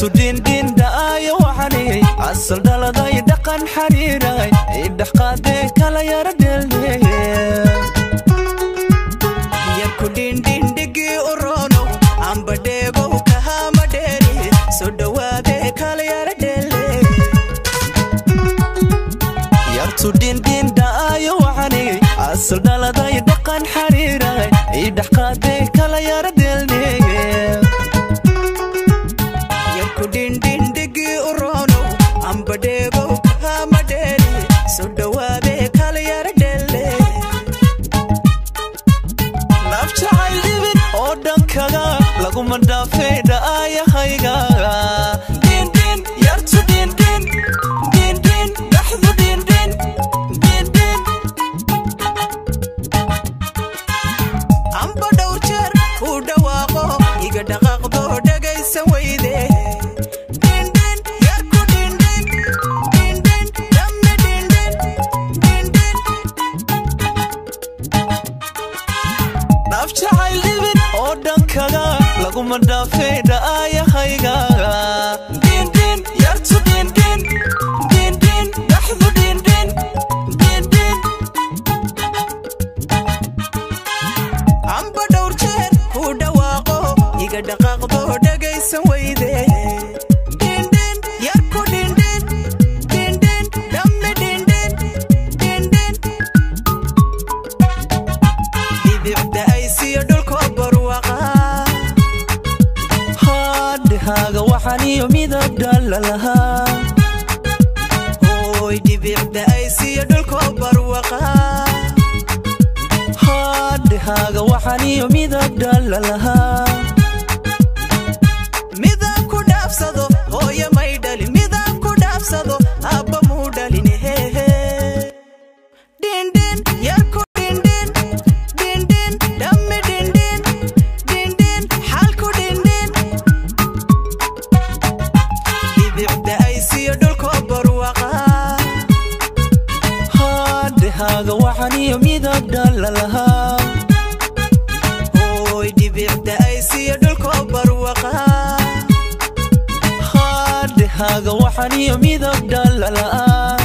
Yartu dhindhin dha'ayo waxaniyey asal dhaladay dhaqan xariiray idhaxqaadee kala yara dheeldheeye. Yarku dhindhindhigii u roonow ambadheegow kahama dheeri soo dhowaadee kala yara dheelle. Yartu dhindhin dha'ayo waxaniyey asal dhaladay dhaqan xariiray idhaxqaadee kala yara dheeldheeye. Yarku dhindhindhigii u roonow ambadheegow kahama dheeri soo dhowaadee kala yara dheelle. Naf jacayl dhibin oo dhankaga laguma dhaafay dha'ayahayga. Dhindhin yartu dhindhin dhindhin dhaxdu dhindhin dhindhin. Amba dhowr jeer uu dhawaaqo iga dhaqaaqdo dhagaysan weyde. Dhindhin yarku dhindhin dhindhin dhamme dhindhin dhindhin. Naf jacayl dhibin oo dhankaga laguma dhaafay dha'ayahayga. Dhindhin yartu dhindhin dhindhin dhaxdu dhindhin dhindhin. Amba dhowr jeer uu dhawaaqo iga dhaqaaqdo dhagaysan weyde. Dhindhin yarku dhindhin dhindhin dhamme dhindhin dhindhin. Dhibicda aysiyo dhulko barwaqa. Haadhahaaga waxaniyo midab dhalalahaa. Hooy dhibicda aysiyo dhulko barwaqa. Haadhahaaga waxaniyo midab dhalalahaa. Midaan ku dhaafsado hooyo may dhalin midaan ku dhaafsado aabba muu dhalin hehe. Dhindhin yarku dhindhin dhindhin dhamme dhindhin dhindhin xalku dhindhin. Dhibicda aysiyo dhulko barwaqa. Haadhahaaga waxaniyo midab dhalalahaa. Hooy dhibicda aysiyo dhulko barwaqa. Haadhahaaga waxaniyo midab dhalalahaa.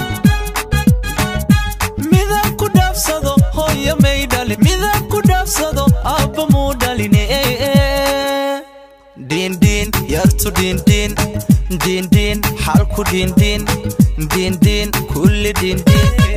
Midab ku dhaafsado hooyo may dhalin midab ku dhaafsado aabba muu dhalin. Dhindhin yartu dhindhin dhindhin xalku dhindhin dhindhin kulli dhindhin.